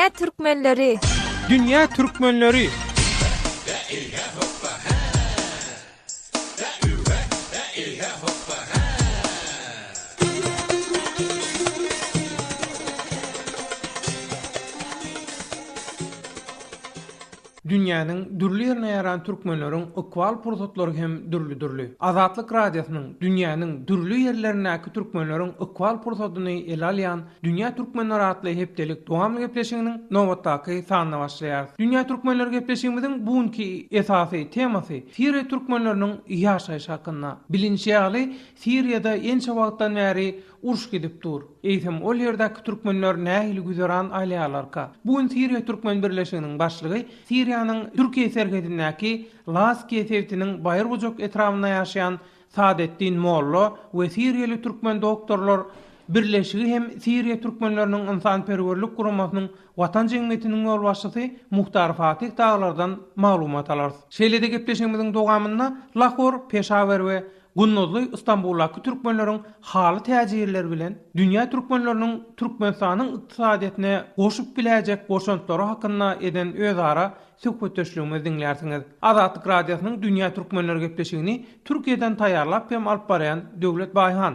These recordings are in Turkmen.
Dünýä türkmenleri! Dünýä türkmenleri! Dünýäniň dürli ýerine ýaran türkmenleriň ykbal pursatlary hem dürli-dürli. Azatlyk Radiosynyň dünýäniň dürli ýerlerindäki türkmenleriň ykbal pursadyny ele alýan Dünýä türkmenleri atly hepdelik dowamly gepleşiginiň nobatdaky sanyna başlaýarys. Dünýä türkmenleri gepleşigimiziň bu günki esasy temasy Siriýa türkmenleriniň ýaşaýşy hakynda. Bilinişi ýaly, Siriýada ençe wagtdan bäri Uruş gidip dur. Eýsem ol ýerdäki türkmenler nähili güzeran aýlaýarlarka? Bu gün Siriýa Türkmen birleşiginiň başlygy Siriýanyň Türkiýe serhedindäki Lazkiýe sebitiniň Baýyrbujak etrabynda ýaşaýan Sadetdin molla we Siriýaly türkmen doktorlar birleşigi hem Siriýa türkmenleriniň ynsanperwerlik guramasynyň Watan jemgyýetiniň ýolbaşçysy Muhtar Fatih dagylardan maglumat alarys. Şeýle-de gepleşigimiziň dowamynda Lahor, Peşawer we Gunduzly Stambuldaky türkmenleriň haly täjirleri bilen dünýä türkmenleriniň Türkmenistanyň ykdysadyýetine goşup biläýjek goşantlary hakynda eden özara söhbetdeşligimizi diňlärsiňiz. Azatlyk Radiosynyň Dünýä türkmenleri gepleşigini Türkiýeden taýýarlap hem alyp barýan Döwlet Baýhan.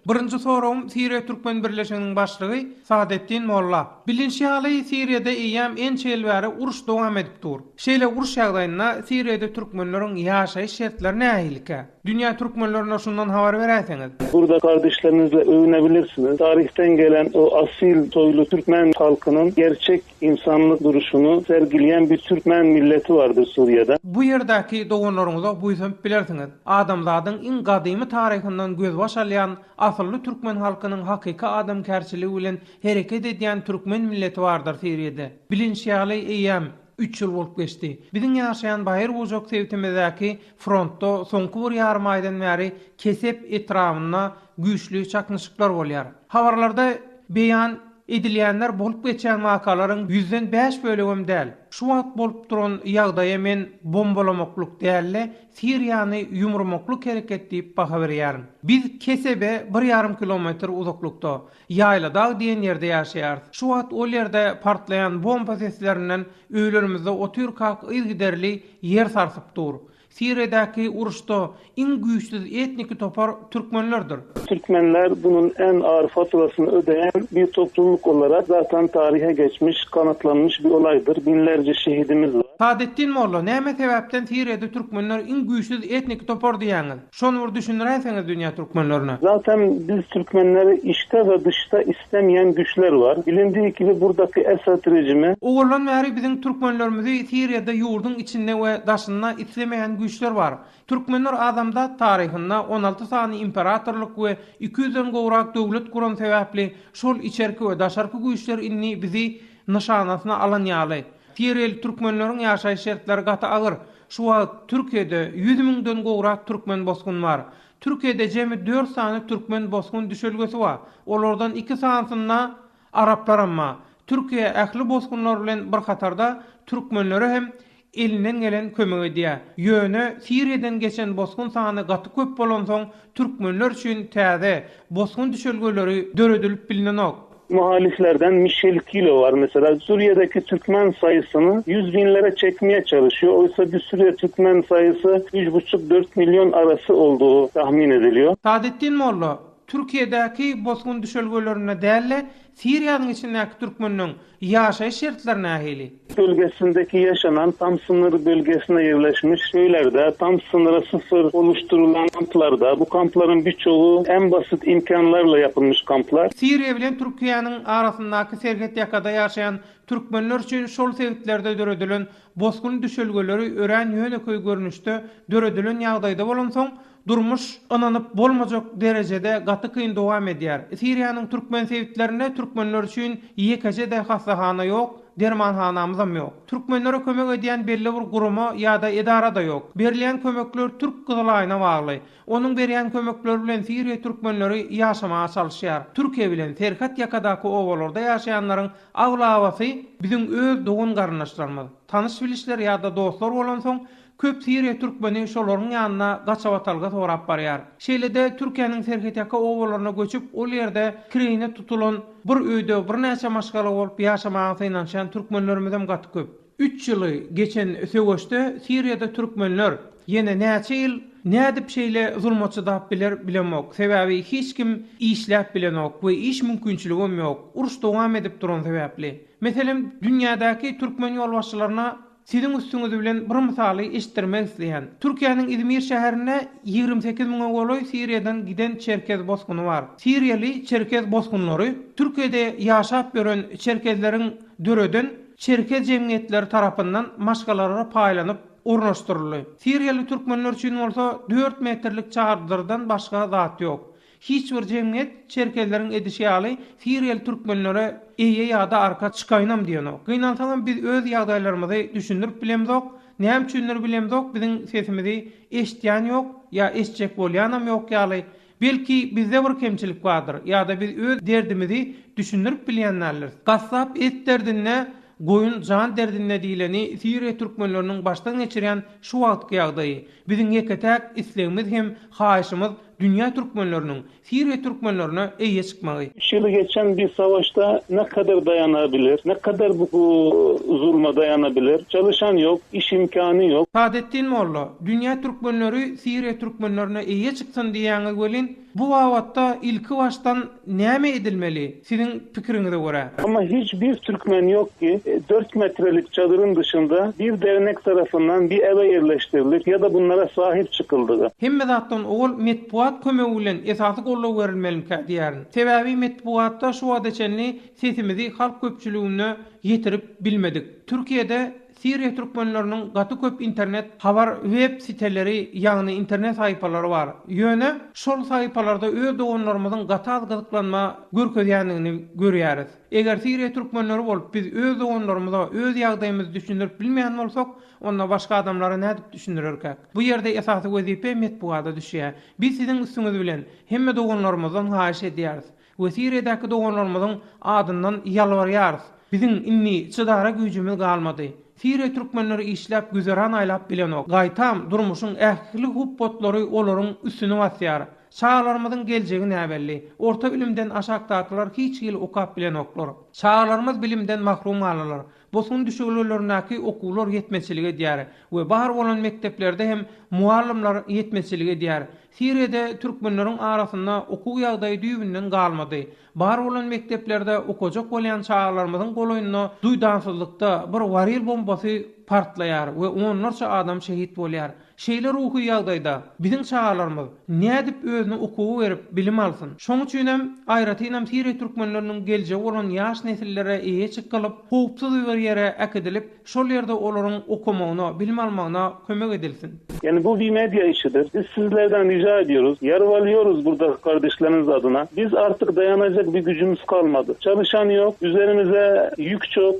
Birinji soragym Siriýa Türkmen Birleşiginiň başlygy Sadetdin Molla. Bilinşi ýaly Siriýada eýýäm ençe ýyl bäri uruş dowam edip dur. Şeýle uruş ýagdaýynda Siriýada türkmenleriň ýaşaýyş şertleri nähilikä? Dünýä türkmenlerine şundan habar beräýseňiz. Burada kardeşlerinizle övünebilirsiniz. Tarihten gelen o asil soylu Türkmen halkının gerçek insanlık duruşunu sergileyen bir Türkmen milleti vardır Suriye'de. Bu ýerdäki doganlaryňyza buýsanyp bilersiňiz. Adamzadyň iň gadymy taryhyndan gözbaş alýan asylly türkmen halkynyň hakyky adamkärçiligi bilen hereket edýän türkmen milleti bardyr Siriýede. Bilinşi ýaly eýýäm üç ýyl bolup geçdi. Biziň ýaşaýan Baýyrbujak sebitimizdäki frontda soňky bir ýarym aýdan bäri Kesep etrabynda güýçli çaknyşyklar bolýar. Habarlarda beýan edilýänler bolup geçýän wakalaryň ýüzden bäş bölegem däl. Şu wagt bolup duran ýagdaýa men bombalamaklyk däl-de, Siriýany ýumurmaklyk hereket diýip baha berýärin. Biz Kesebe bir ýarym kilometr uzaklykda, Ýaýladag diýen ýerde ýaşaýarys. Şu wagt ol ýerde partlaýan bomba seslerinden öýlerimizde otyrkak yzygiderli ýer sarsyp dur. Siriýadaky uruşda iň güýçsüz etniki topar türkmenlerdir. Türkmenler bunun en ağır faturasını ödeyen bir topluluk olarak zaten tarihe geçmiş, kanıtlanmış bir olaydır. Binlerce şehidimiz var. Sadetdin molla, näme sebäpden Siriýada türkmenler iň güýçsüz etniki topar diýýäňiz? Şony bir düşündiräýseňiz dünýä türkmenlerine. Zaten biz türkmenleri içde we dışta istemeyen güçler var. Bilindiği gibi buradaki Esad rejimi. Owaldan bäri biziň türkmenlerimizi Siriýada ýurduň içinde we daşynda islemeýän güýçler bar. Türkmenler adamzat taryhynda 16 sany imperatorlyk we 200-den gowrak döwlet guran sebäpli şol içerki we daşarky güýçler indi bizi nyşanasyna alan ýaly. Siriýaly türkmenleriň ýaşaýyş şertleri gaty agyr. Şu wagt Türkiýede ýüz müňden gowrak türkmen bosgun bar. Türkiýede jemi dört sany türkmen bosgun düşelgesi bar. Olardan iki sanysynda araplaram bar. Türkiýe ähli bosgunlar bilen bir hatarda türkmenlere hem elinden gelen kömegi edýär. Ýöne Siriýadan geçen bosgun sany gaty köp bolansoň türkmenler üçin täze bosgun düşelgeleri döredilip bilinenok. Muhaliflerden Mişel Kilo var mesela. Suriye'deki Türkmen sayısını 100 binlere çekmeye çalışıyor. Oysa bir Suriye Türkmen sayısı 3,5-4 milyon arası olduğu tahmin ediliyor. Sadetdin molla, Türkiýedäki bosgun düşelgelerinde däl-de, Siriýanyň içindäki türkmenleň ýaşaýyş şertleri nähili? Bölgesindeki yaşanan tam sınır bölgesine yerleşmiş köylerde tam sınıra sıfır oluşturulan kamplarda bu kampların birçoğu en basit imkanlarla yapılmış kamplar. Siriýa bilen Türkiýäniň arasyndaky serhet ýakada ýaşaýan türkmenler üçin şol sebitlerde döredilen bosgun düşelgeleri örän ýönekeý görnüşde döredilen ýagdaýda bolansoň, Durmuş ynanyp bolmajak derejede gaty kyn dowam edýär. Siriýanyň türkmen sebitlerinde türkmenler üçin ýekeje-de hassahana ýok, Dermanhanamyzam ýok. Türkmenlere kömek edýän belli bir gurama ýa-da edara-da ýok. Berilýän kömekler Türk Gyzylaýyna bagly. Onuň berýän kömekleri bilen Siriýa türkmenleri ýaşamaga çalyşýar. Türkiýe bilen serhet ýakadaky obalarda ýaşaýanlaryň aglabasy biziň öz dogan-garyndaşlarymyz, tanyş-bilişler ýa-da dostlar bolansoň, köp siriýa türkmeni şolaryň ýanyna gaçabatalga sorap barýar. Şeýle-de Türkiýäniň serhetýaka obalaryna göçüp, ol ýerde kireýine tutulan bir öýde birnäçe maşgala bolup ýaşamaga synanyşýan türkmenlerimizem gaty köp. Üç ýyly geçen söweşde Siriýada türkmenler ýene näçe ýyl nädip şeýle zulma çydap biler bilemok. Sebäbi hiç kim işläp bilenok we iş mümkinçiligem ýok. Uruş dowam edip duran sebäpli. Meselem dünýädäki türkmen ýolbaşçylaryna siziň üstüňiz bilen bir mysaly eşitdirmek isleýän. Türkiýäniň Izmir şäherinde 28 müňe golaý Siriýadan giden çerkez bosguny bar. Siriýaly çerkez bosgunlary Türkiýede ýaşap ýören çerkezleriň döreden Çerkez jemgyýetleri tarapyndan maşgalalara paýlanyp ornaşdyryldy. Siriýaly türkmenler üçin bolsa dört metrlik çadyrdan başga zat ýok. Hiç bir jemgyýet çerkezleriň edişi ýaly siriýaly türkmenlere eýe ýa-da arka çykaýynam diýenok. Gynansaňam biz öz ýagdaýlarymyzy düşündirip bilemzok, näme üçindir bilemzok biziň sesimizi eşitýän ýok ýa eşitjek bolýanam ýok ýaly Belki bizde bir kemçilik bardyr ýa-da biz öz derdimizi düşündirip bilýän däldiris. Gassap et derdinde, goýun jan derdinde diýleni Siriýa türkmenleriniň başdan geçirýän şu wagtky ýagdaýy. Biziň ýeke-täk islegimiz hem haýyşymyz dünýä türkmenleriniň Siriýa türkmenlerine eýe çykmagy. Üç ýyly geçen bir savaşda ne kadar daýanabilir, ne kadar bu zulma daýanabilir? Çalışan ýok, iş imkany ýok. Sadetdin molla, dünýä türkmenleri Siriýa türkmenlerine eýe çyksyn diýýäňiz welin, bu babatda ilki başdan näme edilmeli, siziň pikiriňize görä? Ama hiç bir türkmen ýok ki, dört metrelik çadyryn dışynda bir dernek tarafyndan bir eve ýerleşdirilip ya da bunlara sahip çykyldygy. Hemme zatdan owal metbugat kömegi bilen esasy goldaw berilmelimikä diýýärin. Sebäbi metbugatda şu wagta çenli sesimizi halk köpçüligine ýetirip bilmedik. Türkiýede Siriýa türkmenleriniň gaty köp internet habar web siteleri ýagny internet sahypalary bar. Ýöne şol sahypalarda öz doganlarymyzyň gaty az gyzyklanma görkezýändigini görýäris. Eger Siriýa türkmenleri bolup biz öz doganlarymyza öz ýagdaýymyzy düşündirip bilmeýän bolsak, onda başga adamlara nädip düşündirerkäk? Bu ýerde esasy wezipe metbugada düşýär. Biz siziň üstüňiz bilen hemme doganlarymyzdan haýyş edýäris. We Siriýadaky doganlarymyzyň adyndan ýalbarýarys. Biziň indi çydara güýjümiz galmady. Siriýa türkmenleri işläp güzeran aýlap bilenok. Gaýtam durmuşyň ähli hupbatlary olaryň üstüni basýar. Çagalarymyzyň geljegi näbelli. Orta bilimden aşakdakylar hiç hili okap bilenoklar. Çagalarymyz bilimden mahrum galylar. Bosgun düşelgelerindäki okuwlar ýetmezçilik edýär we bar bolan mekdeplerde hem mugallymlar ýetmezçilik edýär. Siriýada türkmenleriň arasynda okuw ýagdaýy düýbünden galmady. Bar bolan mekdeplerde okajak bolýan çagalarymyzyň golaýynda duýdansyzlykda bir waril bombasy partlaýar we onlarça adam şehit bolýar. Şeýle ruhy ýagdaýda biziň çagalarymyz nädip özüni okuwa berip, bilim alsyn? Şoň üçinem, aýratynam siriýa türkmenleriniň geljegi bolan ýaş nesillere eýe çykylyp, howpsuz bir ýere äkidilip, şol ýerde olaryň okamagyna, bilim almagyna kömek edilsin. Ýani bu bir media işidir. Biz sizlerden rica ediyoruz, ýarwalýoruz buradaki kardeşlerimiz adına. Biz artyk daýanacak bir gücümüz kalmady. Çalışan ýok, üzerimize ýük çok.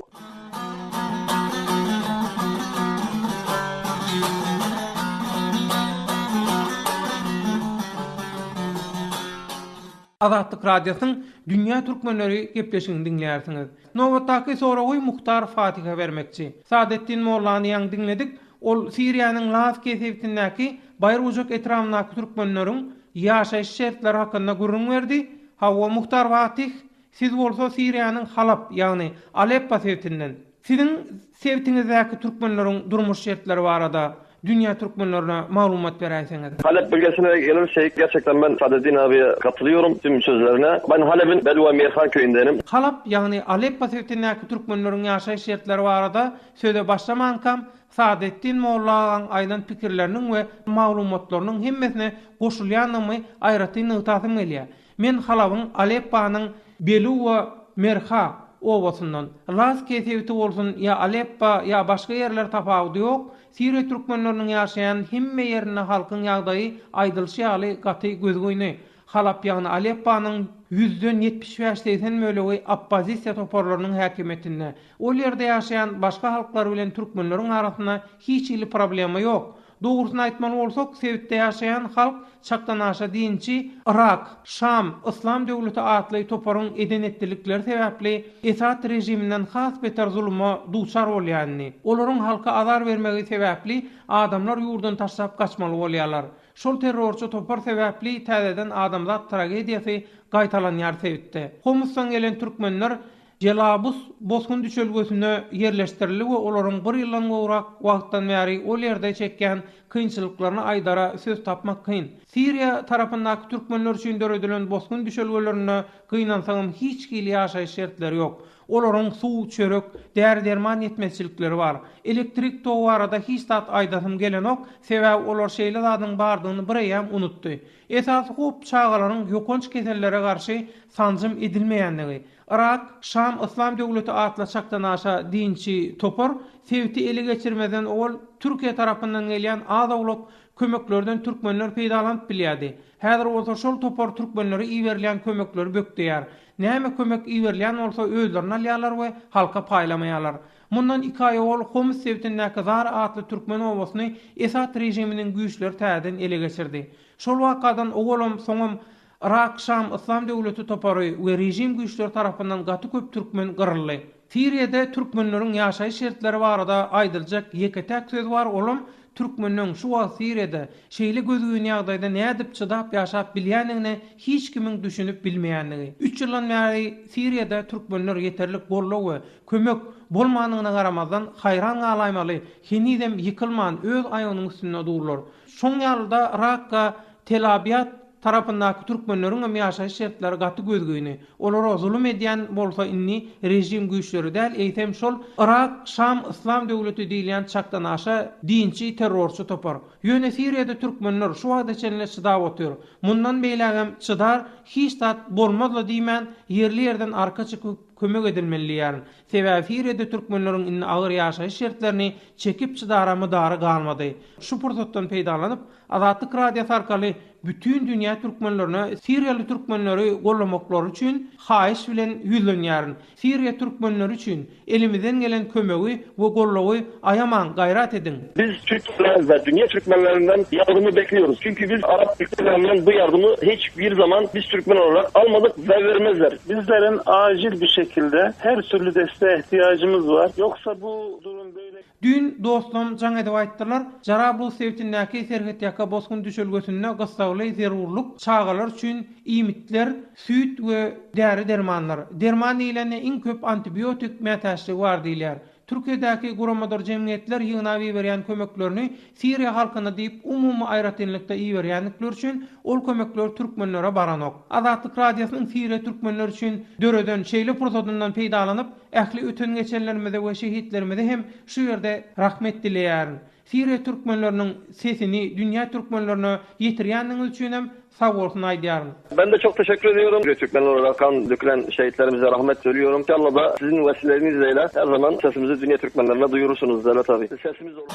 Azatlyk Radiosynyň Dünýä Türkmenleri gepleşigini diňleýärsiňiz. Nobatdaky soragy Muhtar Fatihe bermekçi. Sadetdin mollany ýaňy diňledik. Ol Siriýanyň Lazkiýe sebitindäki Baýrujak etrabyndaky türkmenleriň ýaşaýyş şertleri hakynda gürrüň berdi. Hawa, Muhtar Fatih, Siz bolsa Siriýanyň Halap, ýagny Aleppo sebitinden. Siziň sebitiňizdäki türkmenleriň durmuş şertleri barada dünýä türkmenlerine maglumat beräýseňiz. Halep bölgesine gelirsek, gerçekten men Sadeddin abiye katılıyorum tüm sözlerine. Ben Halep'in Bedua Mirhan köyündenim. Halap, ýagny Aleppo sebitindäki türkmenleriň ýaşaýyş şertleri barada söze başlamankam, Sadeddin molla agaň aýdan pikirleriniň we maglumatlarynyň hemmesine goşulýandygymy aýratyn nygtasym gelýär. Men Halabyň Aleppanyň Beluwa Merha obasyndan. Lazkiýe sebiti bolsun ýa Aleppa ýa başga ýerler tapawudy ýok, Siriýa türkmenleriniň ýaşaýan hemme ýerinde halkyň ýagdaýy aýdylyşy ýaly gaty gözgyny. Halap ýagny Aleppanyň ýüzden 75-80 bölegi oppozisiýa toparlarynyň häkimiýetinde. Ol ýerde ýaşaýan başga halklar bilen türkmenleriň arasynda hiç hili problema ýok. Dogrusyny aýtmaly bolsak, sebitde ýaşaýan halk çakdanaşa dinçi Yrak, Şam, Yslam döwleti atly toparyň eden-etdilikleri sebäpli Esad režiminden has beter zuluma duçar bolýar indi. Olaryň halka azar bermegi sebäpli adamlar ýurduny taşlap gaçmaly bolýarlar. Şol terrorçy topar sebäpli täzeden adamzat tragediýasy gaýtalanýar sebitde. Homusdan gelen türkmenler Jelabus bosgun düşelgesine ýerleşdirildi we olaryň bir ýyldan gowrak wagtdan bäri ol ýerde çekýän kynçylyklaryny aýdara söz tapmak kyn. Siriýa tarapyndaky türkmenler üçin döredilen bosgun düşelgelerinde gynansagam hiç hili ýaşaýyş şertleri ýok. Olaryň suw, çörek, däri-derman ýetmezçilikleri bar. Elektrik togy barada hiç zat aýdasym gelenok, sebäbi olar şeýle zadyň bardygyny bireýýäm unutdy. Esasy howp çagalaryň ýokanç kesellere garşy sanjym edilmeýändigi. Yrak, Şam Yslam döwleti atly çakdanaşa dinçi topar sebiti ele geçirmezden owal Türkiýe tarapyndan gelýän az-owlak kömeklerden türkmenler peýdalanyp bilýärdi. Häzir bolsa şol topar türkmenlere iberilýän kömekleri bökdeýär. Näme kömek iberilýän bolsa özlerine alýarlar we halka paýlamaýarlar. Mundan iki aý owal Homs sebitindäki Zara atly türkmen obasyny Esad režiminiň güýçleri täzeden ele geçirdi. Şol wakadan owalam, soňam Yrak, Şam Yslam döwleti topary we režim güýçleri tarapyndan gaty köp türkmen gyryldy. Siriýada türkmenleriň ýaşaýyş şertleri barada aýdyljak ýeke-täk söz bar olam türkmenleň şu wagt Siriýada şeýle gözgyny ýagdaýda nädip çydap ýaşap bilýändigine hiç kimiň düşünip bilmeýändigi. Üç ýyldan bäri Siriýada türkmenler ýeterlik goldaw we kömek bolmandygyna garamazdan haýran galaýmaly henizem ýykylman öz aýagynyň üstünde durlar. Şoň ýalyda Rakka, Tel-Abýad tarapyndaky türkmenleriň hem ýaşaýyş şertleri gaty gözgyny. Olara zulum edýän bolsa indi režim güýçleri däl, eýsem şol Yrak, Şam Yslam döwleti diýilýän çakdanaşa dinçi terrorçy topar. Ýöne Siriýada türkmenler şu wagta çenli çydap otyr. Mundan beýlägem çydar, hiç zat bolmazla diýmän ýerli-ýerden arka çykyp kömek edilmeli diýýärin. Sebäbi Siriýada türkmenleriň indi agyr ýaşaýyş şertlerini çekip çydara mydary galmady. Şu pursatdan peýdalanyp, Azatlyk Radiosy arkaly bütin dünýä türkmenlerine siriýaly türkmenleri gollamaklary üçin haýyş bilen ýüzlenýärin. Siriýa türkmenleri üçin elimizden gelen kömegi we goldawy aýamaň, gaýrat ediň! Biz Türkmenler we dünýä türkmenlerinden ýardymy bekliyoruz. Çünki biz Arap ülkelerinden bu ýardymy hiç bir zaman biz türkmen olarak almadyk we vermezler. Bizlerin acil bir şekilde her türlü desteğe ihtiyacımız var. Yoksa bu durum böyle. Düýn dostlam jaň edip aýtdylar, Jarablus sebitindäki serhetýaka bosgun düşelgesinde gyssagly zerurlyk, çagalar üçin iýmitler, süýt we däri-dermanlar. Derman diýlende iň köp antibiotik mätäçligi bar diýilýär. Türkiýedäki guramadyr jemgyýetler ýygnap iberýän kömeklerini Siriýa halkyna diýip umumy aýratynlykda iberýändikleri üçin ol kömekler türkmenlere baranok. Azatlyk Radiosynyň Siriýa türkmenleri üçin döreden şeýle pursatyndan peýdalanyp ähli öten-geçenlerimize we şehitlerimize hem şu ýerde rahmet dileýärin. Siriýa türkmenleriniň sesini dünýä türkmenlerine ýetirýändigiňiz üçinem sag bolsun aýdýaryn. Ben de çok teşekkür ediyorum. Suriye Türkmenleri olarak kan dökülen şehitlerimize rahmet söylüyorum. İnşallah da sizin vesilelerinizle ile her zaman sesimizi dünya Türkmenlerine duyurursunuz Devlet abi. Sesimiz olur.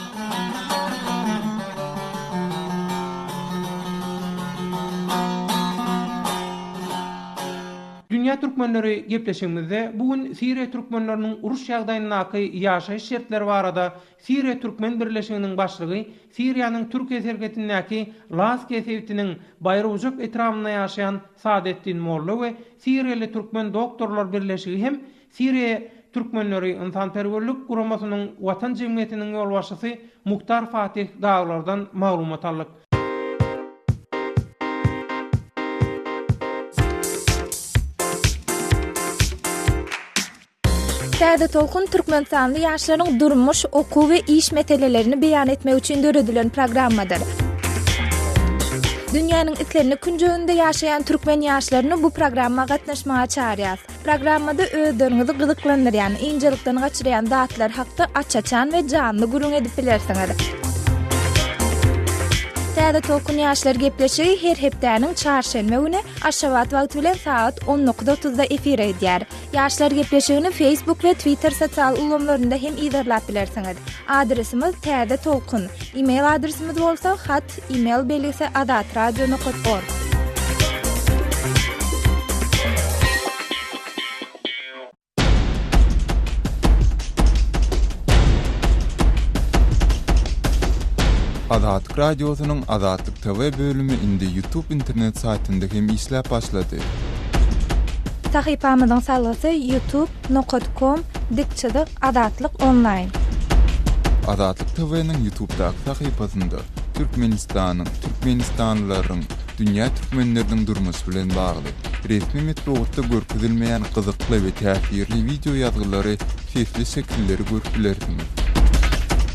Dünýä Türkmenleri gepleşigimizde bu gün Siriýa türkmenleriniň uruş ýagdaýyndaky ýaşaýyş şertleri barada Siriýa Türkmen birleşiginiň başlygy, Siriýanyň Türkiýe serhetindäki Lazkiýe sebitiniň Baýrujak etrabynda ýaşaýan Sadetdin Molla we Siriýaly Türkmen doktorlar birleşigi hem Siriýa Türkmenleri ynsanperwerlik guramasynyň Watan jemgyýetiniň ýolbaşçysy Muhtar Fatih dagylardan maglumat aldyk. Täze Tolkun türkmenistanly ýaşlaryň durmuş, okuw we iş meselelerini beýan etmek üçin döredilen programmadyr. Dünýäniň islendik künjeginde ýaşaýan türkmen ýaşlaryny bu programma gatnaşmaga çagyrýas. Programmada özleriňizi gyzyklandyrýan, ynjalykdan gaçyrýan zatlar hakda aç-açan we janly gürrüň edip bilersiňiz. Täze Tolkun ýaşlar gepleşigi her hepdäniň çarşenbe güni Aşgabat wagty bilen sagat on dokuz otuzda efire gidýär. Ýaşlar gepleşigini Facebook we Twitter sosial ulgamlarynda hem yzarlap bilersiňiz. Adresimiz Täze Tolkun. E-mail adresimiz bolsa hat, email belgisi azatradio nokat org. Azatlyk Radiosynyň Azatlyk TV bölümi indi YouTube internet saýtynda hem işläp başlady. Sahypamyzyň salgysy youtube nokat kom dik çyzyk azatlyk onlaýn. Azatlyk TV-niň YouTubedaky sahypasynda Türkmenistanyň, türkmenistanlylaryň, dünýä türkmenleriniň durmuşy bilen bagly, resmi metbugatda görkezilmeýän gyzykly we täsirli wideo ýazgylary, sesli şekilleri görüp bilersiňiz.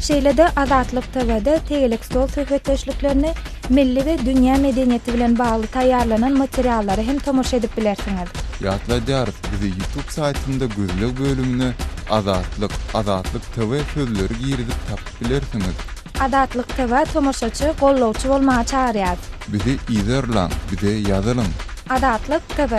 Şeýle-de Azatlyk TW-de tegelek stol söhbetdeşliklerini, milli we dünýä medeniýeti bilen bagly taýýarlanan materiallara hem tomaşa edip bilersiňiz. Ýatladýarys, bizi YouTube saýtynda gözleg bölümine Azatlyk, Azatlyk TV sözleri girizip tapyp bilersiňiz. Azatlyk TV tomaşaçy, gollawçy bolmaga çagyrýar. Bizi yzarlaň, bize ýazylyň! Azatlyk TV.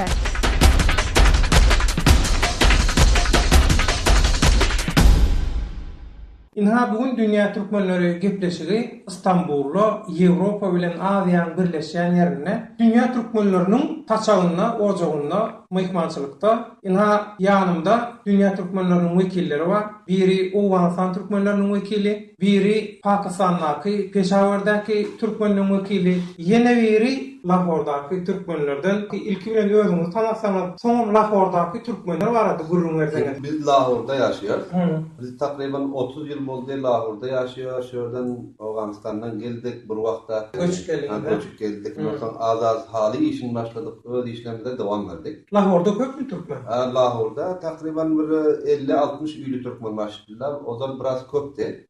Ynha bu gün Dünýä Türkmenleri gepleşigi Stambulda, Ýewropa bilen Aziýanyň birleşýän ýerinde, Dünýä Türkmenleriniň saçagynda, ojagynda, myhmançylykda. Ynha ýanymda Dünýä Türkmenleriniň wekilleri bar. Biri Owganystan türkmenleriniň wekili, Biri Pakistandaky Peşawerdäki türkmenleň wekili, ýene biri Lahordaky türkmenlerden. Ilki bilen özüňizi tanatsaňyz, soňam Lahordaky türkmenler barada gürrüň berseňiz. Biz Lahorda ýaşaýarys. Biz takryban 30 ýyl boldy Lahorda ýaşaýarys. Şu ýerden Owganystandan geldik bir wagtda. Göçüp geldiňiz, hä? Göçüp geldik. Ondan soň az-az haly işini başladyk. Öz işlerimize dowam berdik. Lahorda köpmi türkmen? Lahorda takryban bir 50-60 öýli türkmen bar. Şipiller ozal biraz köpdi.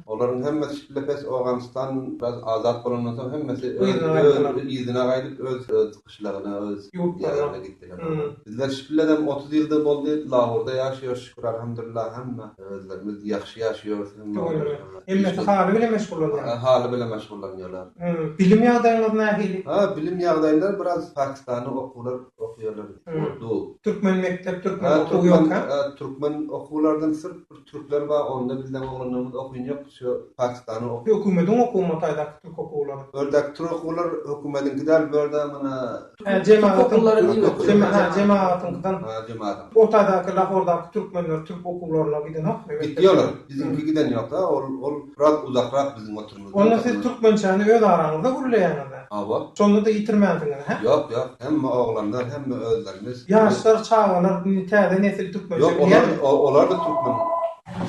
Olaryň hemmesi şipile pes Owganystan biraz azat bolandan soň hemmesi öz yzyna gaýdyp öz öz gyşlagyna öz ýerlerine gitdiler. Bizler şipilledem 30 ýylda boldy Lahorda ýaşaýarys şükür alhamdulillah hemme özlerimiz ýagşy ýaşaýarys hemme. Hemmesi haly bilen meşgullanýar. Haly bilen meşgullanýarlar. Bilim ýagdaýyňyz nähili? Ha bilim ýagdaýlar biraz Pakistanda okuwlar Okaýarlar. Urdu. Türkmen mekdep, türkmen okuwy ýok hä? Türkmen okuwlardan syrf bir türkler bar, onda bizleň oglanlarymyz okyn ýok, şu Pakistanyň ok. Hökümediň okuwymy taýdaky türk okuwlary? Ördäki türk okuwlar hökümediňki däl, bu ýerde mana. Hä, jemagatyň, hä, jemagatyňkydan. Hä, jemagatyň. O taýdaky Lahordaky türkmenler türk okuwlaryna gidenokmy? Gitýärler. Biziňki giden ýok-da, ol, ol biraz uzakrak biziň oturymyzdan. Onda siz türkmençäni öz araňyzda gürleýäňiz-ä? Hawa. Şonda-da ýitirmänsiňiz, hä? Ýok, ýok. Hemme oglanlar, hemme özlerimiz. Ýaşlar, çagalar, indi täze nesil türkmençe Ýok, olar, bilýärmi? olar-da türkmen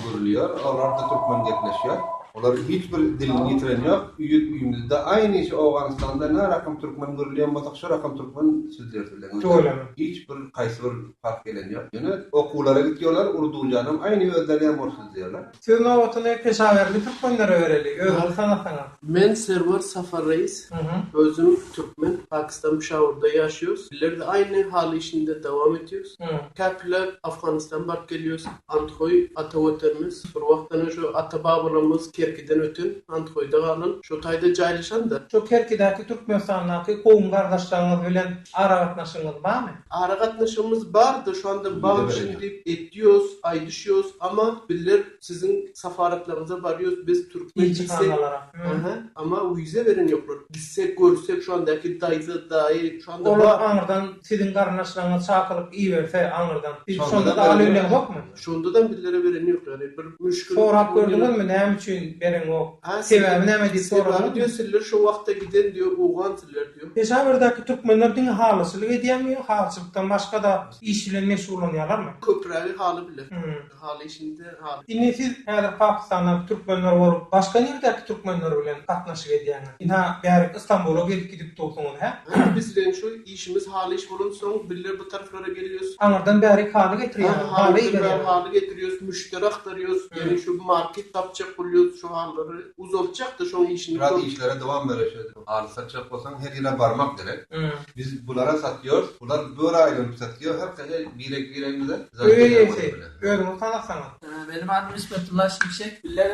gürlüýär, olar-da türkmen gepleşýär. Olar hiç bir dilini ýitiren ýok. Üýüz üýümizde aýny şu Owganystanda nä rakam türkmen gürlüýän bolsak, şo rakam türkmen sözleris bilen. Tüweleme. Hiç bir haýsy bir parh gelen ýok. Ýöne okuwlara gitýärler, urdujanam aýny özleri ýaly bolup sözleýärler. Söz nobatyny peşawerli türkmenlere bereli, özüňizi tanasaňyz. Men Serwer Safar Reis, özüm türkmen, Pakistan Pişawurda ýaşaýarys. Bizler-de aýny haly işinde dowam etýäris. Käpirler Afganystan baryp gelýäris. Andhoý ata watanymyz. Bir wagtdan şu ata-babalarymyz Kerkiden öten Andhoýda galan, şo taýda jaýlaşan-da. Şo Kerkidäki Türkmenistandaky kowum-gardaşlaryňyz bilen aragatnaşygyňyz barmy? Aragatnaşygymyz bardy, şu anda bagşy diýip etýos, aýdyşýos, amma bizler siziň safaratlaryňyza barýos, biz türkmen diýsek, Ilçihanalara. aha, amma wiza beren ýoklar. Gitsek, görsek şu andaki daýza, daýy şu anda Olar bar. aňyrdan siziň garyndaşlaryňyz çakylyk iberse aňyrdan, siz Şonda-da şonda-da beren alybileňzokmy? Şondadam bizlere beren ýok, ýagny bir müşgil Sorap gördüňizmi näme üçin bereňok, Ha, sebäbi näme diýip sebäbi soradyňyzmy? diýo sizler şo wagtda giden diýo owgan sizler diýo. Peşawerdäki türkmenler diňe halyçylyk edýärmi ýa halyçylykdan başga-da iş bilen meşgullanýarlarmy? Köprägi haly bile. Haly işinde haly. Indi siz häzir Pakistandaky türkmenler bolup başga nirdäki türkmenler bilen gatnaşyk edýäňiz? Ynha bärik Istanbula gelip gidip dursuňyz hä? Hä bizleň şu işimiz haly iş bolansoň bizler bu taraplara gelýäs. Aňyrdan bärik haly getirýäňiz, haly Aňyrdan bäri iberýäňiz. haly getirýäs, müşderi agtarýas, ýagny şu market tapjak bolýas, şu halylary uzaltjakda şoň işini Biraz işlere dowam berişedi. Haly satjak bolsaň her ýere barmak gerek. Biz bulara satýarys, bular böre aýlanyp satýar, her kese birek-biregimize Öý eýesi, özüňizi tanatsaňyz. Benim adym Ismetullah Şimşek. Bizler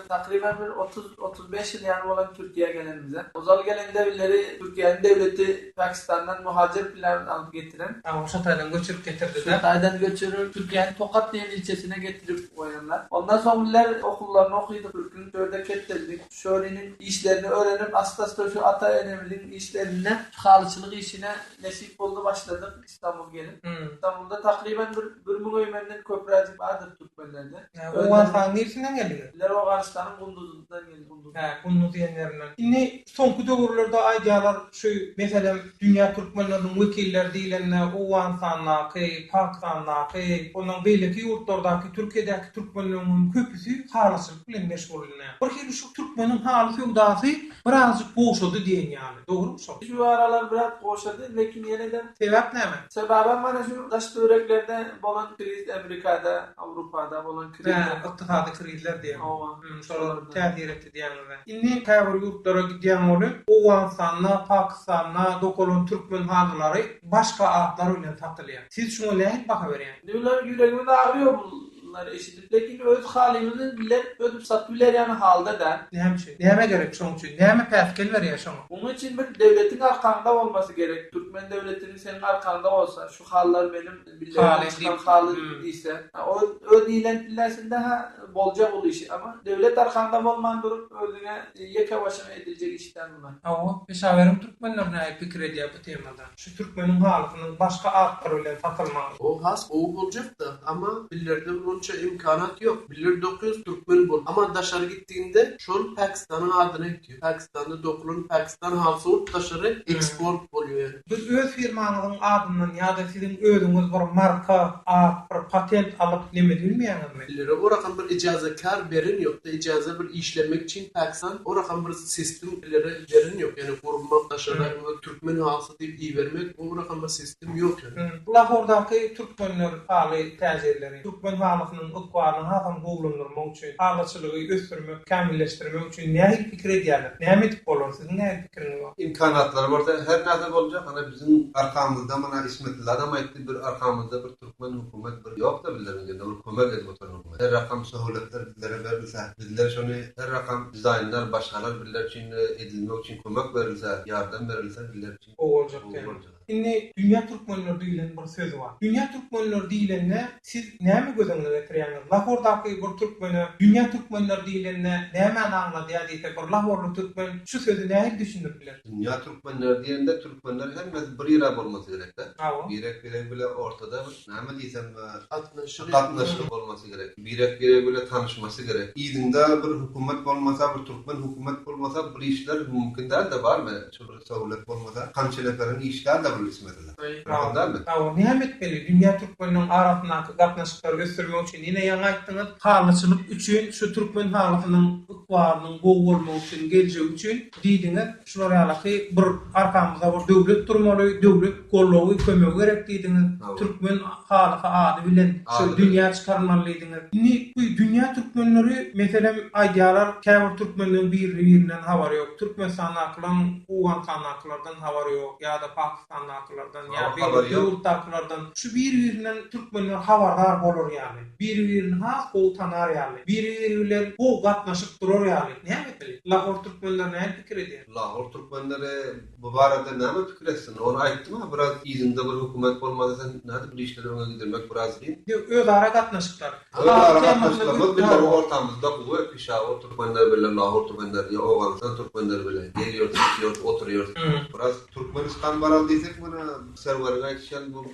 takryban bir 30 35 ýyl ýaly bolan Türkiýä gelenimize. Ozal gelende bizleri Türkiýäniň döwleti Pakistandan muhajir bilen alyp getiren. Hawa, şo taýdan göçürip getirdi-de. Şo taýdan göçürip, Türkiýäniň Tokat diýen ilçesine getirip goýanlar. Ondan soň bizler okuwlaryny okydyk. Ürgün şörde ketdeldik. Şöriniň işlerini öwrenip asta-asta şu ata-enemiziň işlerinde halyçylyk işine nesip boldy başladyk Istanbul gelip. Istanbulda takryban bir bir müň öýmenden köpräjik bardyr türkmenlerde. Owganystanyň niresinden geldiňiz? Bizler Owganystanyň Gunduzyndan geldik Gunduz. Hä, Gunduz diýen ýerinden. Indi soňky döwürlerde aýdýarlar şu meselem dünýä türkmenleriniň wekilleri diýlende Owganystandaky, Pakistandaky, ondan beýleki ýurtlardaky, Türkiýedäki türkmenleriň hem köpüsi halyçylyk bilen meşgullanýar. Bir hili şu türkmeniň haly söwdasy birazjyk gowşady diýen ýaly. Dogrumy şol? Şu aralar biraz gowşady, lekin ýene-de. Sebäp näme? Sebäbem mana şu daş-töwereklerde bolan kriz, Amerikada, Awrupada bolan krizler. Hä, ykdysady krizler diýýäň. Hawa. Şolar täsir etdi diýýäňiz-ä. Indi käbir ýurtlara gidýäň welin, Owganystanda, Pakistanda dokalan türkmen halylary başga atlar bilen satylýar. Siz şuňa nähili baha berýäňiz? Indi bular ýüregimiz agyrýar bulary eşidip. Lekin öz halymyzy biler özüp satyp biler ýaly halda däl. Näme üçin? Näme gerek şoň üçin? Näme päsgel berýär şoňa? Munuň üçin bir döwletiň arkaňda bolmasy gerek. Türkmen döwletiniň seniň arkaňda bolsa, şu halylar meniň billerimden çykan haly diýse, o öz diýlen pillesinde-hä boljak ol işi. Amma döwlet arkaňda bolman durup özüňe ýeke başyňa ediljek iş däl bular. Hawa, Peşaweriň türkmenleri nähili pikir edýär bu temada? Şu türkmeniň halysynyň başga atlar bilen satylmagy. O has gowy boljakda ama billerde onça imkanat ýok biller 900 türkmen bol ama daşary gitdiginde şol pakistanyň adyna gitýär pakistanda dokulan pakistan halysy bolup daşary eksport bolýar ýani. Biz öz firmaňyzyň adyndan ýa-da siziň özüňiz bir marka, at, bir patent alyp neme edilmeýäňizmi? Billere o rakam bir ijaza kar beren ýokda ijaza bir işlemek üçin pakistan o rakam bir sistem billere beren ýok ýani gurmak daşarda Türkmen halysy diýip ibermek bu rakam bir sistem ýok ýöne. Lahordaky türkmenler haly täjirleri türkmen halysynyň ykbalyny hasam gowulandyrmak üçin, halyçylygy ösdürmek, kämilleşdirmek üçin nähili pikir edýärler? Näme edip bolar? Siziň nähili pikiriňiz bar? Imkanatlary bolsa her närse boljak ana biziň arkamyzda mana Ismetulladam aýtdy bir arkamyzda bir türkmen hökümet bir ýokda bizleriň ýerinde bir kömek edip oturan hökümet her rakam söhletler bizlere berilse bizler şony her rakam dizaýnlar başgalar bizler üçin edilmek üçin kömek berilse ýardam berilse bizler üçin Gowy boljak diýen. Indi dünýä türkmenleri diýlen bir söz bar. Dünýä türkmenleri diýlende siz näme göz öňüne getirýäňiz? Lahordaky bir türkmene dünýä türkmenleri diýlende nämäni aňladýar diýse bir lahorly türkmen şu sözi nähili düşündirip biler? Dünýä türkmenleri diýende türkmenler hemmesi bir ýere bolmasy gerekdä. Hawa. Birek biregi bile ortada bir näme diýsem Gatnaşyk gatnaşyk bolmasy gerek. Birek biregi bile tanyşmasy gerek. Yzyňda bir hökümet bolmasa bir türkmen hökümet bolmasa bir işler mümkin dälde barmy şu bir söwlet bolmasa kança neferiň işi dälde bul ismesele. Rahat dälmi? Hawa näme etmeli dünýä türkmeniniň arasyndaky gatnaşyklary ösdürmek üçin ine ýaňy aýtdyňyz halyçylyk üçin şu türkmen halysynyň ykbalynyň gowy bolmagy üçin geljegi üçin Diýdiňiz, şular ýalaky bir arkamyzda bir döwlet durmaly, döwlet goldawy, kömegi gerek diýdiňiz, türkmen halysy ady bilen şu dünýä çykarylmaly diýdiňiz. Indi bu dünýä türkmenleri meselem aýdýarlar, käbir türkmenleň biri-birinden habary ýok, Türkmenistandakylaň Owganystandakylardan habary ýok ýa-da Pakistandakylardan ýa beýleki ýurtdakylardan şu biri-birinden türkmenler habardar bolar ýaly. Biri-birini has gowy tanar ýaly, biri-biri bilen gowy gatnaşyp durar ýaly näme etmeli? Lahor türkmenleri näme pikir edýär? Lahor türkmenleri bu barada näme pikir etsin? Ony aýtdym-a, biraz yzyňda bir hökümet bolmasa sen nädip bu işleri öňe gidirmek biraz kyn. Ýok, özara gatnaşyklar. Özara gatnaşyklarymyz bizleriň ortamyzda gowy, Pişawur türkmenleri bilen Lahor türkmenleri ýa Owganystan türkmenleri bilen gelýäris, gitýäris, oturýarys. Biraz Türkmenistan baraly diýsek mana Serweriň aýdyşy ýaly bu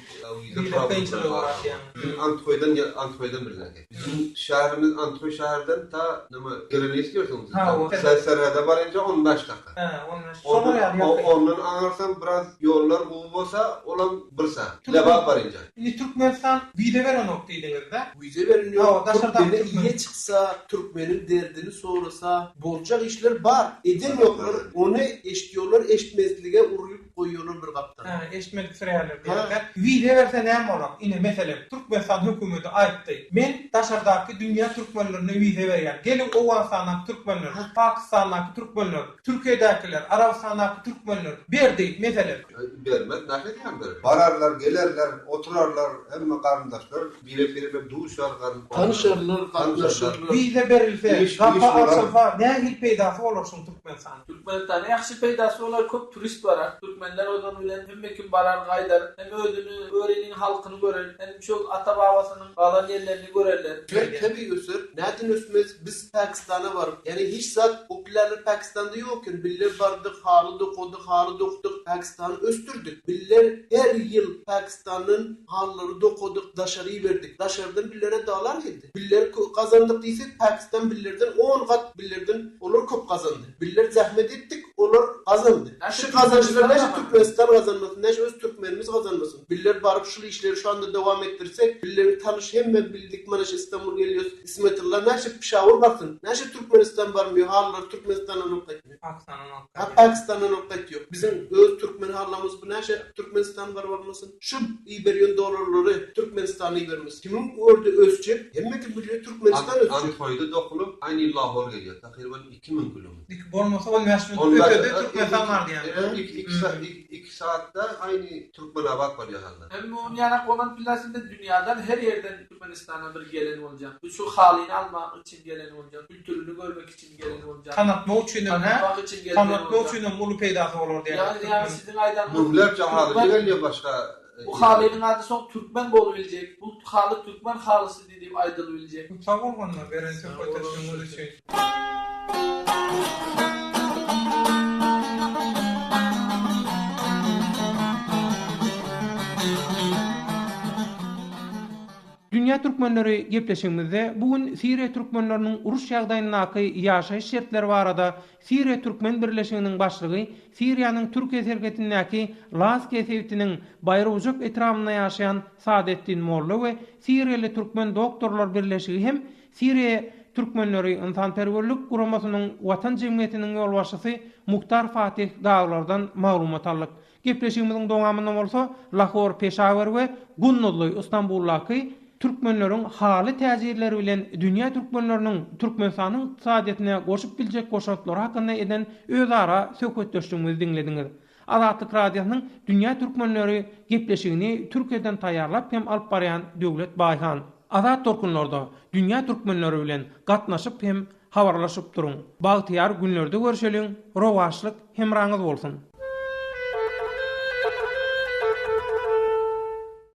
wiza kynçylygy bar diýýäň. Biziň Anthoýdan Anthoýdan birläki. Biziň şäherimiz Anthoý şäherden ta näme geleni istiyorsuň siz. Sen serhede barynca 15 dakika. Hä, 15. Şolar ýaly ýakyn. Ondan aňyrsam biraz ýollar gowy bolsa olam bir saat. Lebap barynca. Indi Türkmenistan wiza berenok diýdiňiz-dä? Wiza berenok. Türkmene iýe çyksa, türkmeniň derdini sorasa, boljak işler bar. Edenoklar, ony eşitýorlar, eşitmezlige uryp goýýorlar bir gapdala. Hä, eşitmedik sürýärler diýerler. Wiza berse näme bolar? Ine, meselem, Türkmenistan hökümeti aýtdy, Men daşardaky dünýä türkmenlerine wiza berýän. Geliň Owganystandaky türkmenler, Pakistandaky türkmenler, Türkiýedäkiler, Arabystandaky türkmenler. Berdi, meselem. Bermez, nähili ýan berer? Bararlar, gelerler, oturarlar, hemme garyndaşlar birek-birek bilen duşar, garyn. Tanyşarlar, gatnaşarlar. Wiza berilse, gapy açylsa nähili peýdasy bolar şuň Türkmenistana? Türkmenistana ýagşy peýdasy bolar, köp turist barar. Türkmenler ozal bilen. Hemme kim barar gaýdar, hem özüni, öriniň halkyny görer, hem şol ata-babasynyň galan ýerlerini görerler. Öser, tebigy öser. Nädin ösmez, biz Pakistana baryp, ýani hiç zat o pläler Pakistanda ýok eken, biller bardyk, haly dokadyk, haly dokdyk, Pakistany ösdürdik. Biller her ýyl Pakistandan halylary dokadyk, daşary iberdik. Daşardan billere dalar geldi. Biller gazandyk diýsek, Pakistan billerden on gat billerden olar köp gazandy. Biller zähmet etdik, olar gazandy. Şu gazançlary näçe Türkmenistan gazanmasyn, näçe öz türkmenimiz gazanmasyn. Biller baryp şul işleri şu anda dowam etdirsek, billeriň tanyş hemme bildik mana şu Istanbul gelýos, Ismetulla näçe Pişawur barsyn, näçe Türkmenistan barmyýo halylary Türkmenistandan alyp gaýtmyýo. Pakistandan alyp gaýtýar. Ha Pakistandan alyp gaýtýo. Biziň öz türkmen hallamyz bu näçe Türkmenistan baryp almasyn. Şu iberýän dollarlary Türkmenistana ibermesin. Kimiň orda ösjek, hemme kim bilýär Türkmenistan ösjek. Anthoýda dokulyp, aýny Lahor gelýär. Takryban 2000 kilometr. Dik bolmasa 15 minut ötede Türkmenistan bar diýýän. 2 saatda aýny Türkmenabat bolýar hallar. Hem muny ýanak bolan pilasynda dünýadan her ýerden Türkmenistana bir gelen boljak. Bu şu halyny almak üçin gelen boljak, kültürüni görmek üçin gelen boljak. Tanatmak üçinem hä? Tanatmak üçin gelen boljak. Tanatmak üçinem uly peýdasy bolar diýýän. Ýagny ýagny siziň aýdanyňyz Müňlerçe halyçy gelýär başga Bu halynyň ady soň türkmen bolubiljek. Bu haly türkmen halysy diýip aýdylybiljek. Sag bolganda beren söhbetdeşligiňiz üçin. Dünýä türkmenleri gepleşigimizde bu gün Siriýa türkmenleriniň uruş ýagdaýyndaky ýaşaýyş şertleri barada Siriýa türkmen birleşiginiň başlygy, Siriýanyň Türkiýe serhetindäki Lazkiýe sebitiniň Baýrujak etrabynda ýaşaýan Sadetdin molla we Siriýaly türkmen doktorlar birleşigi hem Siriýa türkmenleri ynsanperwerlik guramasynyň Watan jemgyýetiniň ýolbaşçysy Muhtar Fatih dagylardan maglumat aldyk. Gepleşigimiziň dowamynda bolsa Lahor, Peşawer we Gunduzly, Ystambuldaky türkmenleriň haly täjirleri bilen dünýä türkmenleriniň Türkmenistanyň ykdysadyýetine goşup biljek goşantlary hakynda eden özara söhbetdeşligimizi diňlediňiz. Azatlyk Radiosynyň Dünýä türkmenleri gepleşigini Türkiýeden taýýarlap hem alyp barýan Döwlet Baýhan. Azat tolkunlarda dünýä türkmenleri bilen gatnaşyp hem habarlaşyp duruň. Bagtyýar günlerde görşeliň, rowaçlyk hemraňyz bolsun!